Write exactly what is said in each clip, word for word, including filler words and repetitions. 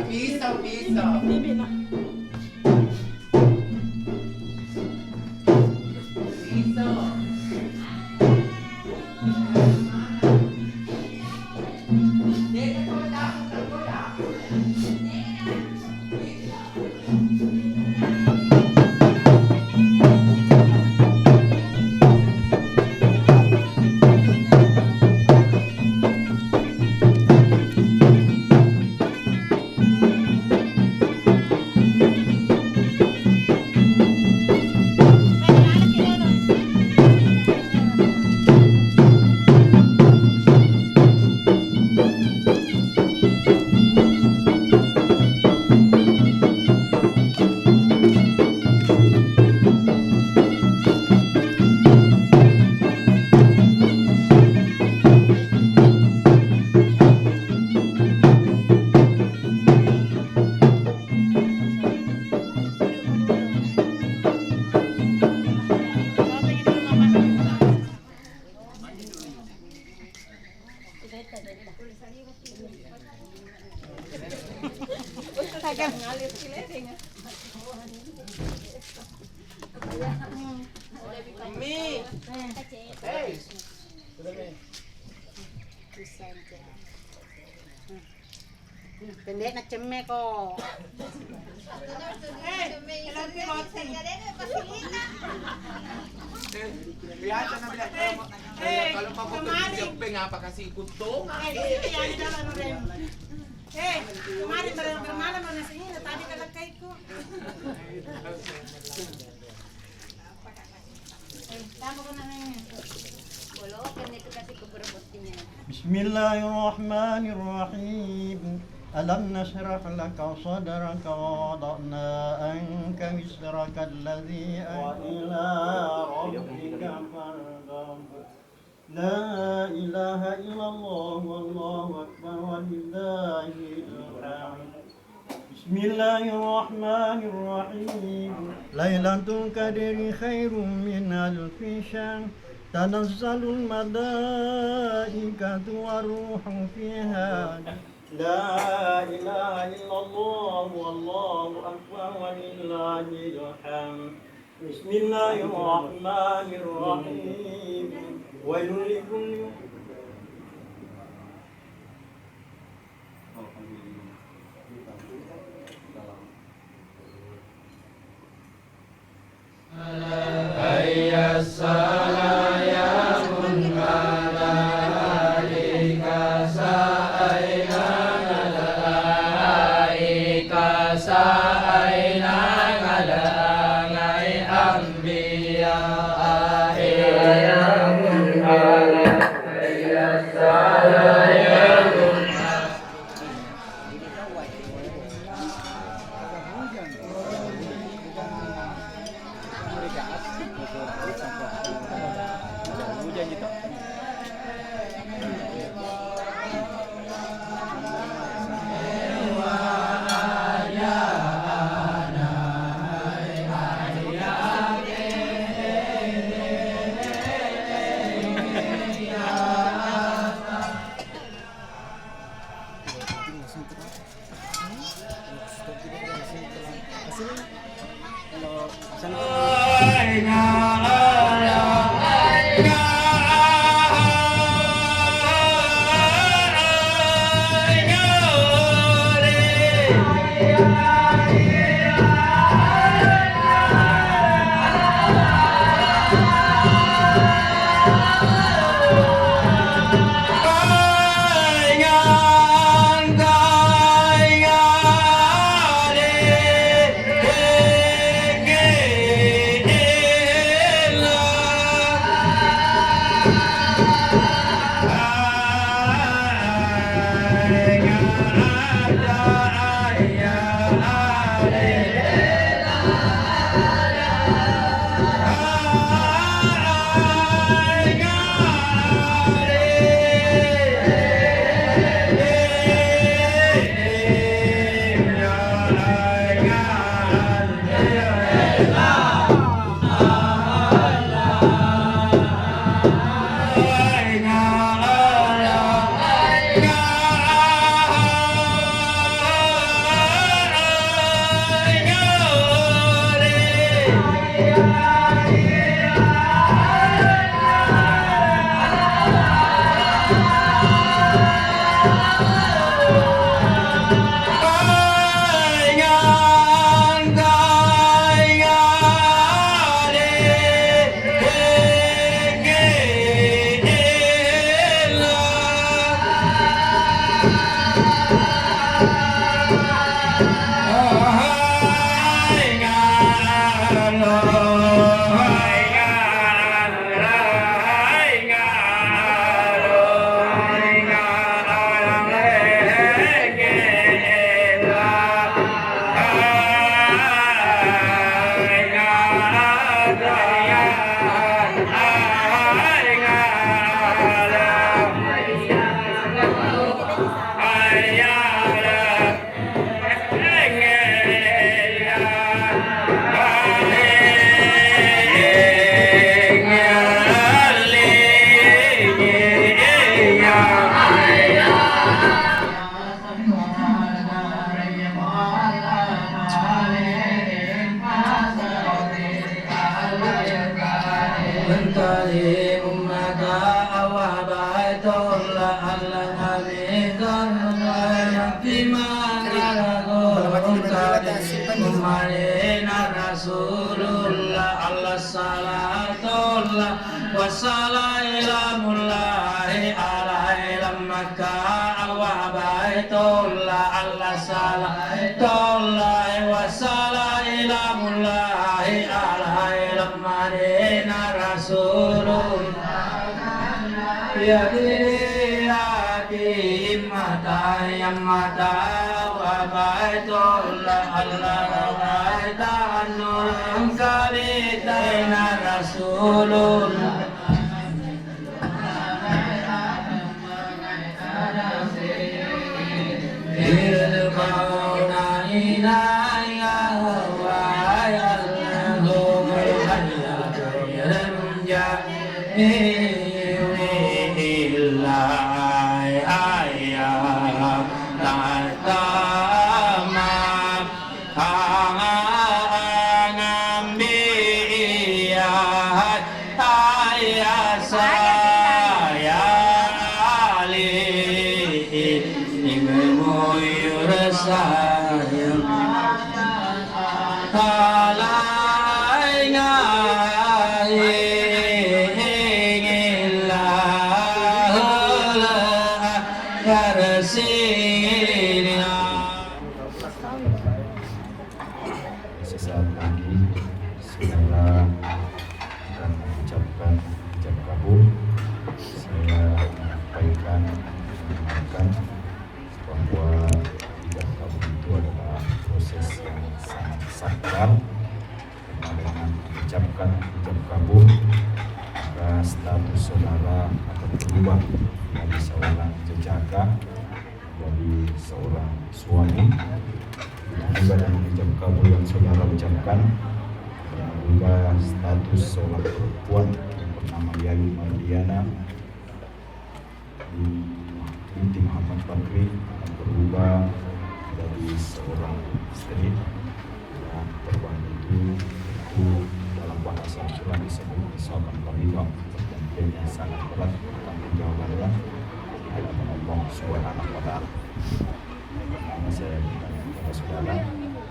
Pisau, pisau. Pisau. Mi. Hei. Pendekna cemmeko. Eh, biasa nabilang, eh, kalau mau, eh, kalau mau kemari. Jempeng apa kasih kutonga? Eh, di sini ya, di dalam, Ren. Eh, Kemarin ber-, bermalam ro nasi ini, tadi kalakaiku. Eh, tambah kau nak nanya. Bolokeng itu kasih ke perempuannya. Bismillahirrahmanirrahim. Alam nashrah laka sadrak wa wada'na anka wizrak alladzi wa ila rabbika farghab. La ilaha illallah wallahu akbar walillahil hamd. Bismillahirrahmanirrahim. Lailatul Qadri khairum min alfi syahr. Tanazzalul malaikatu waruhu fiha. La ilaha illallah wallahu akbar walillahil hamd. Bismillahirrahmanirrahim. Wailul likulli Hayya salah ya munqadha, ika sa'aina ngala, ika sa'aina ngala, ngai ambiya, aya munqadha, hayya salah ya munqadha. Mentari ummata awwa baitolla Allah nabi karna nabi mangarago. Mentari ummalena Rasulullah Allah salatolla wassalamullahi alaihi lammakka awwa baitolla Salatollahi wa salamullahi alaihi lamma dena rasulun. Ya diri hati mata yang mata wa baitullah Allah wa baita anurang kali dena rasulun. Angambia, ayah sayali, imemuyur sayang. Talainga, ingillah, karsina. Sesaat lagi, saudara akan mengucapkan ijab kabul. Saya menyampaikan, mengingatkan bahwa ijab kabul itu adalah proses yang sangat sakral. Karena dengan mengucapkan ijab kabul, maka status saudara akan berubah dari seorang jejaka menjadi seorang suami. Begitu juga dengan ijab kabul yang saudara ucapkan, berubah status seorang perempuan yang bernama Yayu Marliana binti Muhammad Bakri akan berubah menjadi seorang istri. Dan perubahan itu, itu dalam bahasa Al-Quran disebut misoqan ghalidha, perjanjian yang sangat berat pertanggungjawabannya di hadapan Allah Subhanahu wa Ta'ala. Pertama, saya bertanya kepada saudara,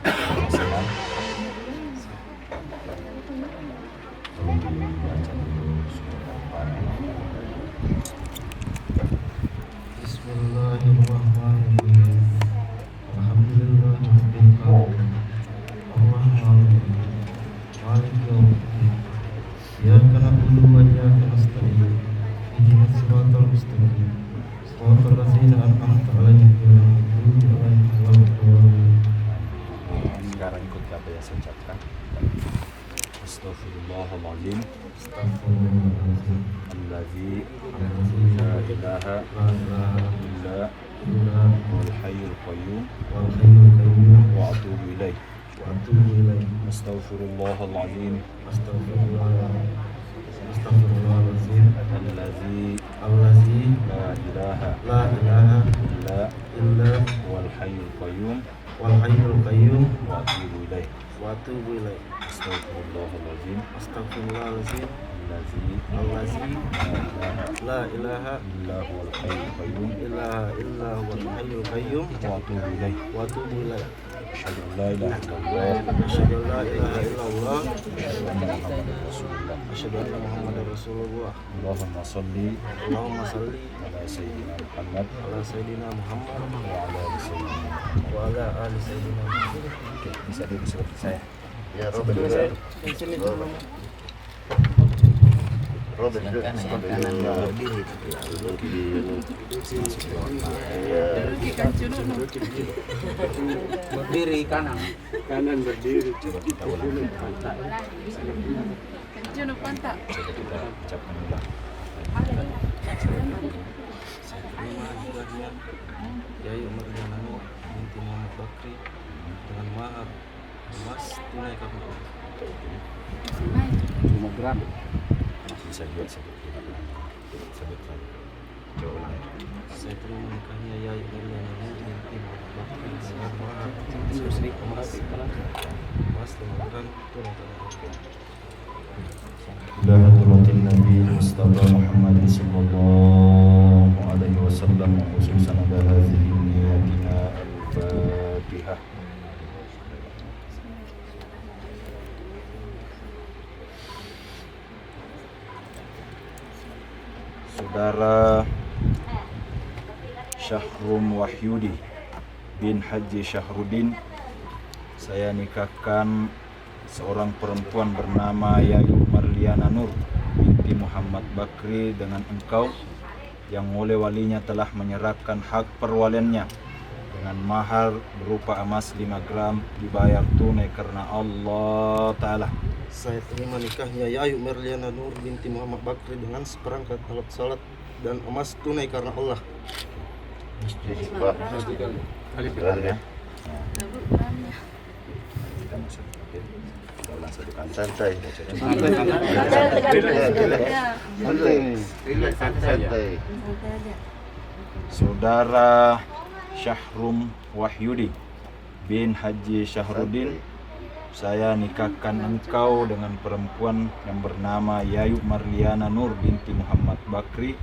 apakah sehat? Tolong dibaca dulu surat Al-Fatihah. Bismillahirrahmanirrahim. Alhamdulillahirabbil alamin. Arrahmanirrahim. Maliki yaumiddin. Iyyaka na'budu wa iyyaka nasta'in. Ihdinas siratal mustaqim. Siratal ladzina an'amta 'alaihim ghairil maghdubi 'alaihim waladdallin. Sekarang ikuti apa yang saya ucapkan. Astaghfirullahaladzim. Astaghfirullahaladzim. Alladzi Alladzi la ilaha la ilaha illa illa huwal hayyul qayyum. Huwal hayyul qayyum. Wa atubu ilaih. Wa atubu ilaih. Astaghfirullahaladzim. Astaghfirullah. Astaghfirullahaladzim. Alladzi Alladzi la ilaha la ilaha illa illa huwal hayyul qayyum. Wal hayyul qayyum. Wa atubu ilaih. Wa atubu ilaih. Astaghfirullahaladzim. Astaghfirullahaladzim. Alladzi Alladzi la ilaha la ilaha illa huwal hayyul qayyum. Ilaha illa huwal hayyul qayyum. Wa atubu ilaih. Wa atubu ilaih. Asyhadu an la ilaha illallah. Asyhadu an la ilaha illallah. Asyhadu anna Muhammadar Rasulullah. Asyhadu anna Muhammadar Rasulullah. Allahumma shalli Allahumma shalli ala Sayyidina Muhammad. Ala Sayyidina Muhammad. Wa ala ali Sayyidina Muhammad. Wa ala ali Sayyidina Muhammad. Oke, bisa duduk seperti saya. Ya, Robert. Seperti saya. Robert. Robert, silakan, duduk. Yang kanan berdiri, tapi ya, duduk di, iya. Berdiri kanan. Kanan berdiri. Coba kita ulang. Junub pantak. Coba kita ucapkan ulang. Saya terima nikahnya Yayu Marliana binti Muhammad Bakri dengan mahar emas tunai karena Allah. Lima gram. Bisa juga sebut lima gram. Sebut saja. Coba ulang. Saya terima nikahnya Yayu Marliana binti Muhammad Bakri dengan mahar emas lima gram tunai karena Allah. Ila hadratin Nabi Mustafa Muhammadin sallallahu alaihi wasallam, wa khususan ala hadhihi niyatina al-Fatihah. Saudara Syahrum Wahyudi. bin Haji Syahruddin. Saya nikahkan seorang perempuan bernama Yayu Marliana Nur binti Muhammad Bakri dengan engkau, yang oleh walinya telah menyerahkan hak perwaliannya dengan mahar berupa emas lima gram dibayar tunai karena Allah Ta'ala. Saya terima nikahnya Yayu Marliana Nur binti Muhammad Bakri dengan seperangkat alat salat dan emas tunai karena Allah. Pak. Alif Lam ya. Nah. Kita masuk. Oke. Kita ulang satu kali. Santai. Santai. Santai. Santai. Rileks, santai ya. Santai. Saudara Syahrum Wahyudi bin Haji Syahruddin, saya nikahkan engkau dengan perempuan yang bernama Yayu Marliana Nur binti Muhammad Bakri,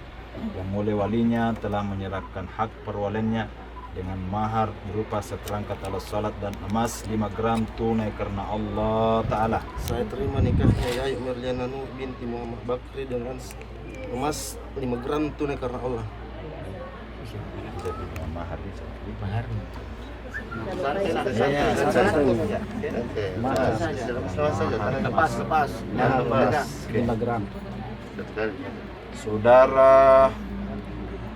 yang oleh walinya telah menyerahkan hak perwaliannya dengan mahar berupa seperangkat alat salat dan emas lima gram tunai karena Allah Ta'ala. Saya terima nikahnya Yayu Marliana Nur binti Muhammad Bakri dengan emas lima gram tunai karena Allah. Bisa dengan mahar, bisa. Mahar. Santai, santai, santai. Oke. Mahar. Lepas, lepas. Lepas. Lima gram. Saudara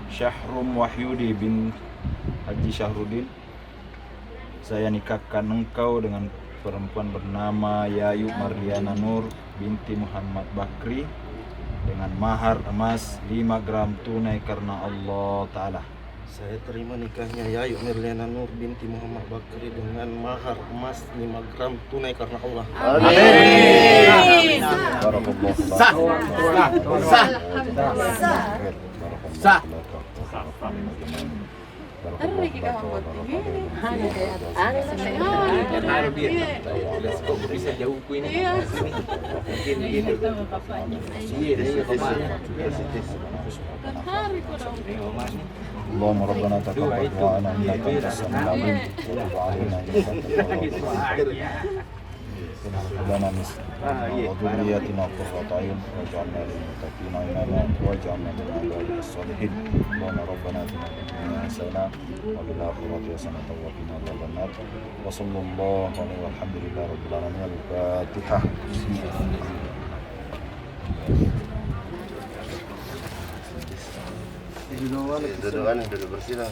Syahrum Wahyudi bin Haji Syahruddin, saya nikahkan engkau dengan perempuan bernama Yayu Marliana Nur binti Muhammad Bakri dengan mahar emas lima gram tunai karena Allah Ta'ala. Saya terima nikahnya Yayu Marliana Nur binti Muhammad Bakri dengan mahar emas lima gram tunai karena Allah. Amin. Barakallahu. Sah. Sah. Sah. Sah. Barakallahu. Sah. Iya. Iya, iya, iya. Tertarik kodong. اللهم ربنا تقبل دعاءنا إنك أنت السميع العليم وتب علينا إنك أنت التواب الرحيم. ربنا نسألنا وذرياتنا قرة أعين واجعلنا للمتقين إماما واجعلنا من عبادك الصالحين. اللهم ربنا آتنا في الدنيا حسنة وفي الآخرة حسنة وقنا عذاب النار. وصلى الله عليه والحمد لله رب العالمين. الفاتحة. Duduk mana? Duduk mana? Duduk bersila.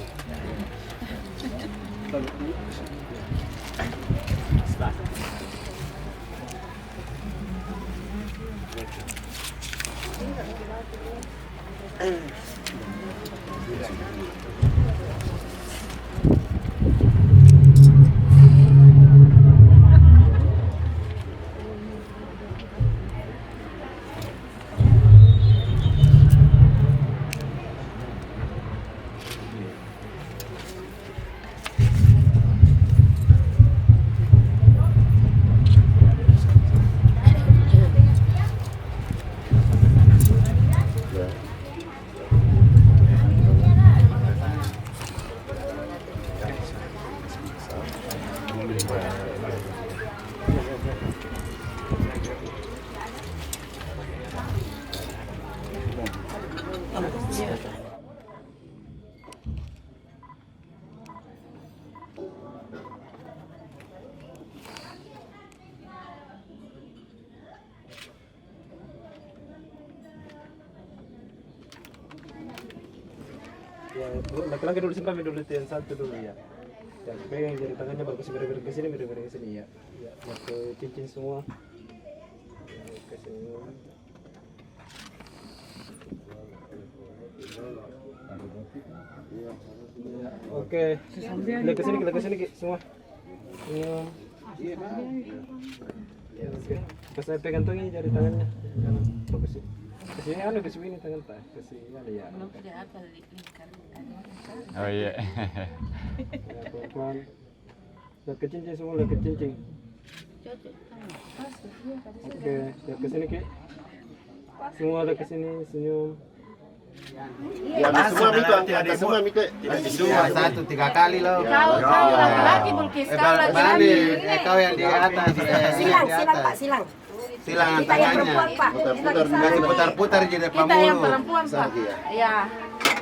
Ya, langkah-langkah dulu, simpan dulu, yang satu dulu, ya. Ya, supaya yang jari tangannya baru kasih, beri-beri ke sini, beri-beri ke sini, ya. Ya, pakai cincin semua. Ya, kasih. Ya, oke. Lihat ke sini, lihat ke sini, Ki, semua. Senyum. Ya, oke. Pas saya pegang tuh ini jari tangannya. Fokus sini. Ke sini, anu, ke sini tangan, tak? Ke sini, anu, ya. Belum ada apa, li-, lingkar. Oh, iya. Ya, pelan-pelan. Lihat ke cincin semua, lihat ke cincin. Oke, lihat ke sini, Ki. Semua lihat ke sini, senyum. Ya, angkat semua, Miko, angkat semua, Miko. Ya, satu, tiga kali, loh. Kau, kau laki-laki, Bulkis, eh, kau laki-laki. Balik. Eh, kau yang di atas, eh, silang, yang di silang, atas. Pak, silang. Silang tangannya. Kita yang perempuan, Pak. Putar-putar dulu. Kasih putar-putar jadi pamulu. Kita yang perempuan, Pak. Iya.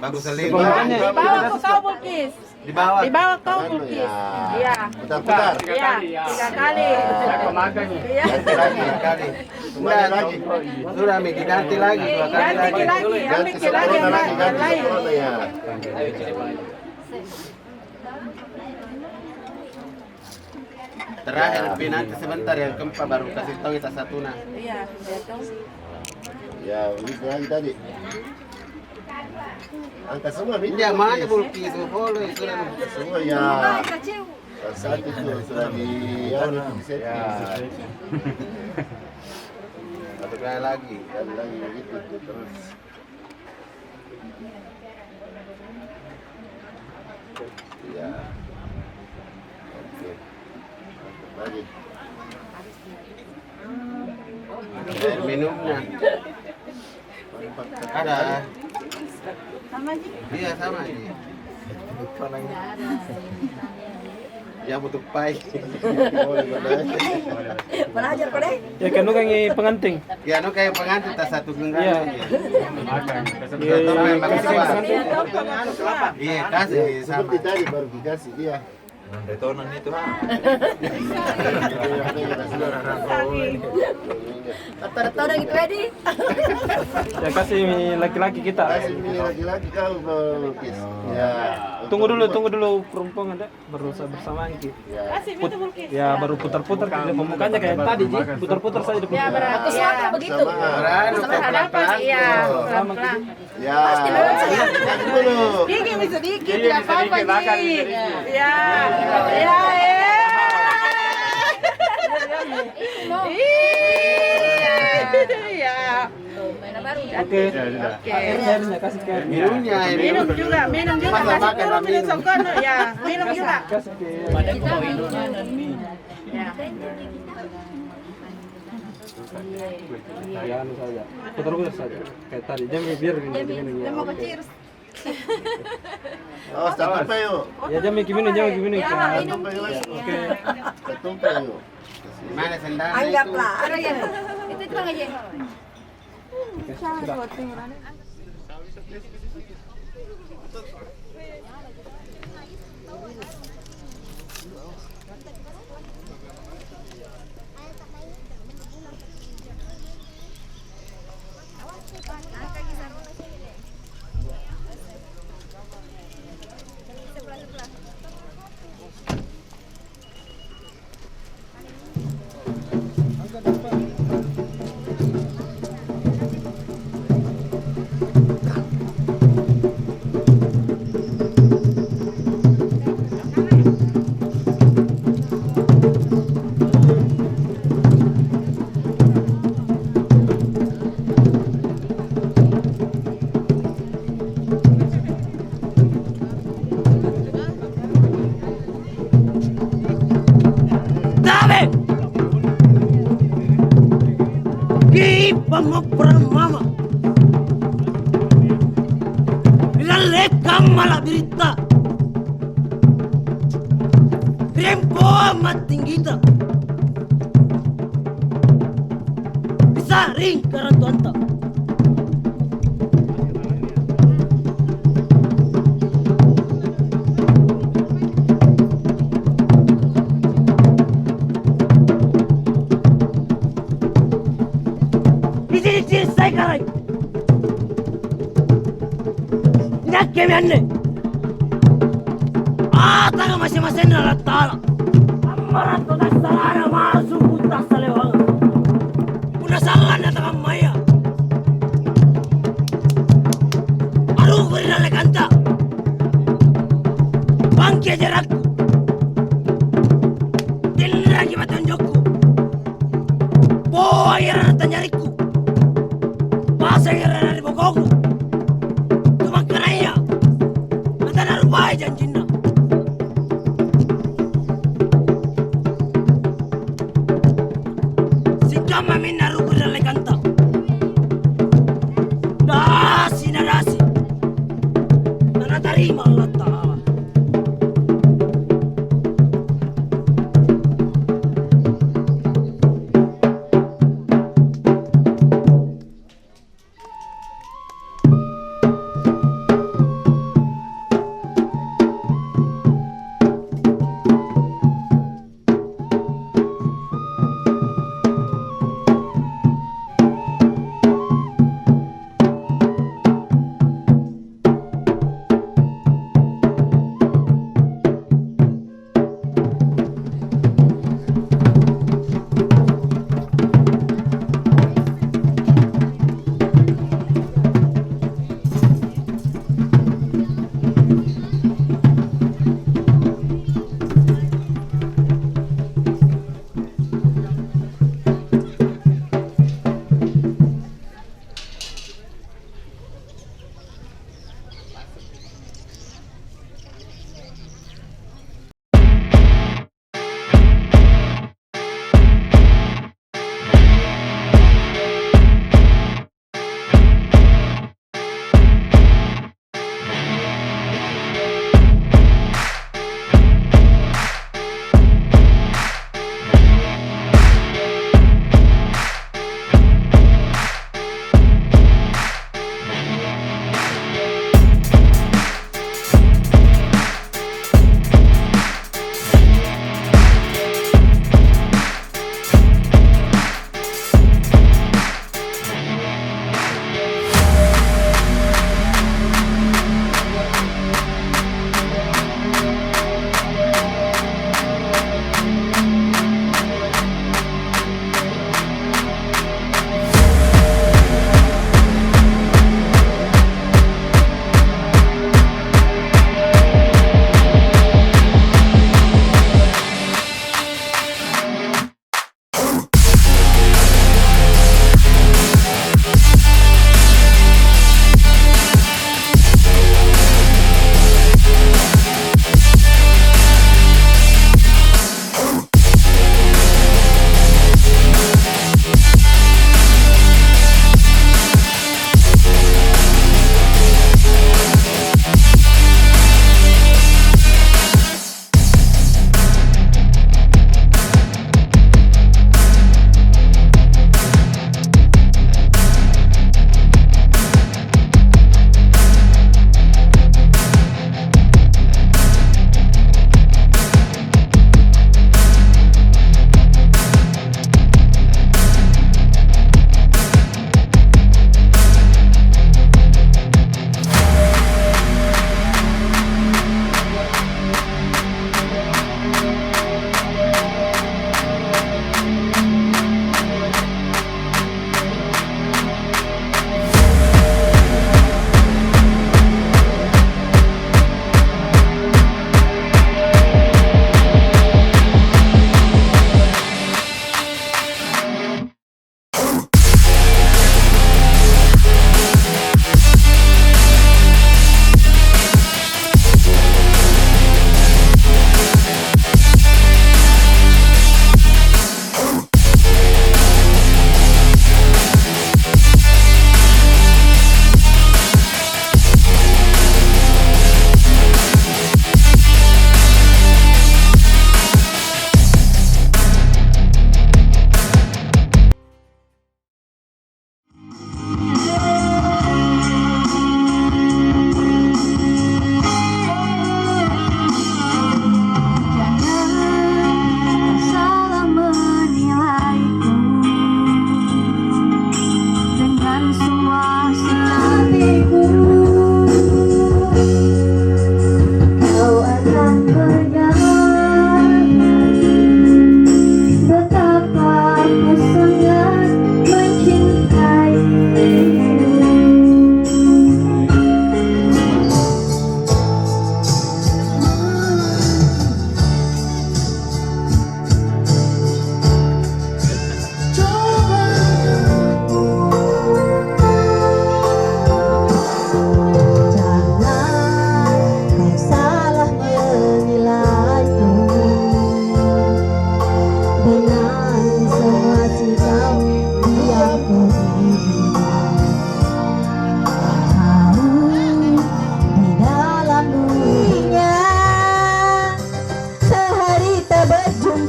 Bagus, Selim. Di bawah kau, Bulkis. Di bawah. Di bawah kau, Bulkis. Iya. Putar-putar. Iya, tiga kali. Iya. Ganti lagi. Tiga kali. Kembali lagi. Sudah, Mi, diganti lagi. Dua kali lagi. Ganti lagi. Ambil lagi yang lain. Ganti sepuluh lagi, ganti sepuluh, ya. Terakhir, Pi, nanti sebentar yang keempat baru kasih tahu kita satuna. Iya, iya, tahu. Ya, begitu lagi tadi. Angka semua, Pi. Iya, mana Bulkis, semua boleh, sudah. Semua, ya. Satu itu sudah di, ya, udah di set. Ya. Satu kali lagi. Sekali lagi begitu tuh, terus. Iya. Oke. Lagi. Air minumnya. Ada. Sama ji? Iya, sama ji. Ya, butuh pai. Belajar, Pak, deh. Ya, kan nu kangi pengantin. Ya, nu kangi pengantin, tas satu genggalan. Iya. Iya, iya, iya. Iya, kasih sama. Seperti tadi baru dikasih dia. Nonton itu, ha. Pada todong itu, Edi. Ya, kasih laki-laki kita. Kasih laki-laki kau, Bang Kis. Ya. Tunggu dulu, tunggu dulu, perempuan ada. Baru sa-, bersamaan ki. Ya. Kasih, Put-, minta Bulkis. Ya, baru putar-putar ki, pembukanya kayak tadi ji, putar-putar saja di. Ya, berarti. Aku suka begitu. Bersamaan. Berhadapan, iya. Pelan-pelan. Ya. Pasti lewat saya. Sedikit demi sedikit, tidak apa-apa ji. Ya. Ya, eh. Iya. Iya. Oke. Ya, sudah. Oke. Airnya, airnya, kasih ke airnya. Minumnya, minum juga, minum juga. Kasih turun, minum songkono, ya, minum juga. Kasih ke. Ya. Ya, anu saja. Putar-putar saja. Kayak tadi, jangan biar gini, gini, gini. Oke. Oh, satu yuk. Ya, jangan gini, jangan gini. Ya, minum. Oke. Satu yuk. Mana sendalnya itu? Anggaplah. Itu, itu aja. Dame! Ki pammopporang mama. Ri dallekang mala'biritta. Ri empoang mattinggita. Ri sa'ring karantuanta. Icini-cini sai karai. Inakkemi anne. Atanga mase-masenna Allata'ala. Ammaratto tassalana masuk tassalewangang. Punna sallanna tamammaya. Aruku ri dallekanta. Bangki ajarakku. Tenreki patonjokku. Boai arana tanjarikku. Pasai arana ri bokoku. Tumangkanaya. Natanarupai janjinna. Sikamma minne aruku ri dallekanta. Dasi na dasi. Nanatarima Allata'ala.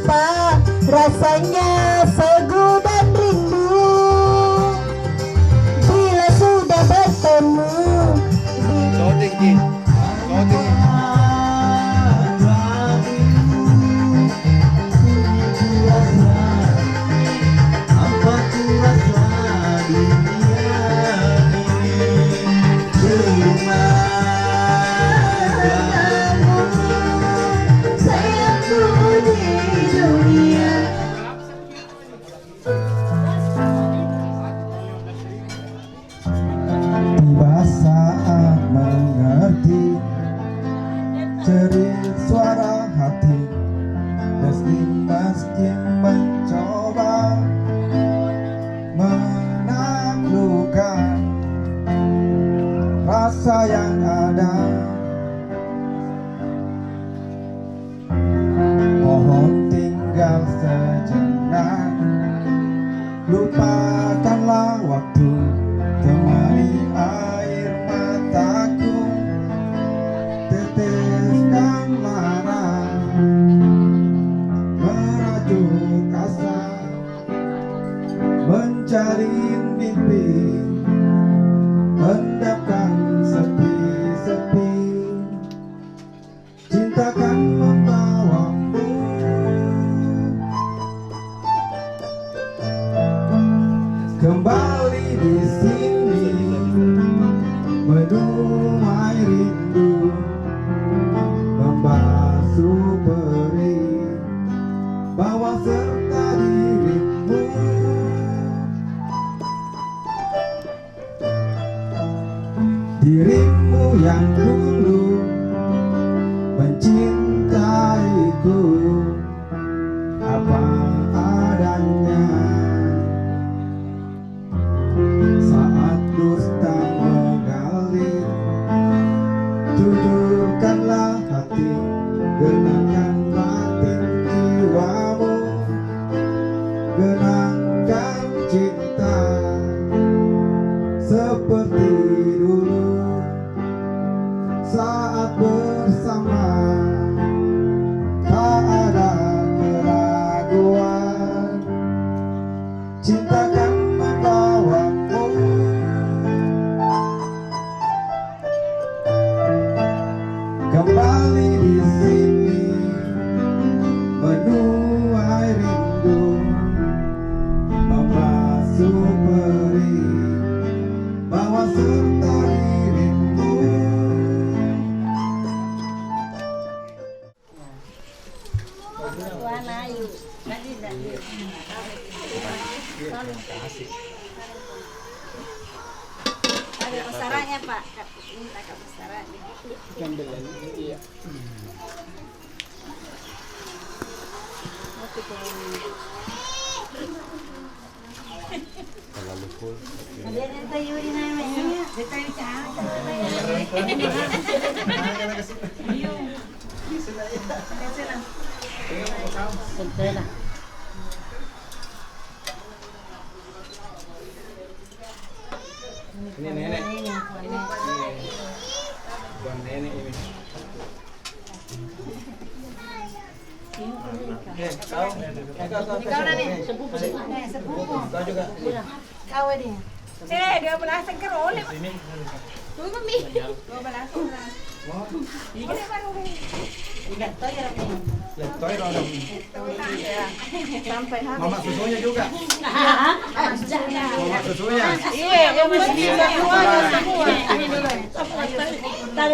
Pa, rasanya segudang rindu bila sudah bertemu. Shooting, Ki. Shooting. Cuma kamu sayangku di dunia. Tiba saat mengerti, jerit suara hati, meski, meski mencoba menaklukkan rasa yang ada. Mohon tinggal sejenak, lupakanlah waktu, temani air mataku, teteskan lara, merajut asa, menjalin mimpi, endapkan sepi-sepi. Cintakan membawamu kembali di sini, menuai rindu, membasuh perih, bawa serta dirimu. Dirimu yang dulu mencintaiku, apa adanya. Saat dusta mengalir, jujurkanlah hati, genangkan batin jiwamu, genangkan cinta seperti dulu. Saat bersama, tak ada keraguan. Cintakan membawamu kembali di sini, menuai rindu, membasuh perih, bawa serta dirimu. Ada besarnya, Pak. Minta ke besarnya. Iya. Terlalu full. Ini nenek. Ini. Bukan nenek ini. Kau nih, sepupu, sepupu. Kau juga. Kau dia. Eh, dua belas kan oleh. Sini. Tunggu, Mi. Dua belas orang. Mau? Oleh baru. Ingat toh ya, Mi. Lihat toh ya, Mi. Sampai habis. Mama susunya juga. Mama susunya. Iya, mama susunya.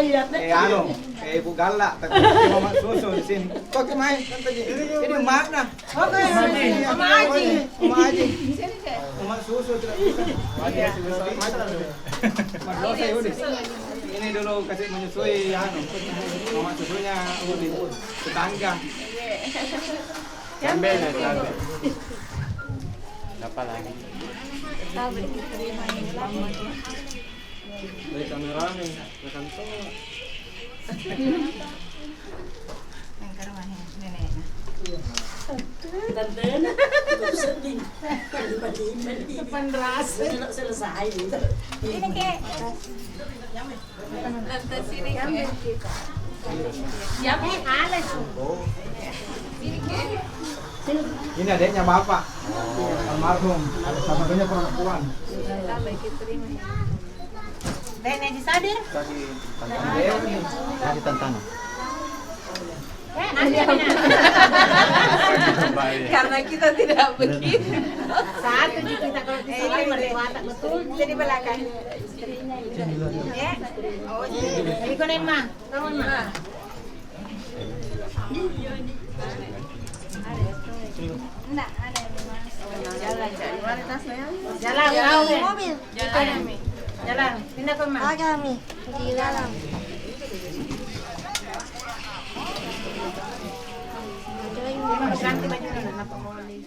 Iya. Eh, anu. Eh, Ibu Galla, tapi mama susu di sini. Kok kemain? Ini mana? Oke, Mama Aji. Mama Aji. Sini, Cek. Mama susu tidak bisa. Iya. Mas Dosa, ya udah. Ini dulu kasih menyusui, anu. Mama susunya Udi. Tetangga. Jambe, jambe. Apa lagi? Dari kameramen, ya kan tuh. Yang ke rumahnya neneknya. Tantena, sedih. Depan rasa. Selesai. Ini, Kek. Tante sini, Kek. Siapa yang kalah, Su? Sini, Kek. Ini adiknya bapak, almarhum, ada sama punya perempuan. Dek, Haji Sadir? Kasih tantangan. Eh, nanti ada. Karena kita tidak begitu. Satu ji kita kalau di sini, eh, iya, iya, mereka watak betul. Jadi belakang. Ya. Oh, jadi. Jadi kau, Emma. Kau, Emma. Jalan, jalan, jalan. Jalan, jalan. Jalan. Pindah ke mana? Ada, Mi. Di dalam. Ganti baju dulu, kenapa mau beli?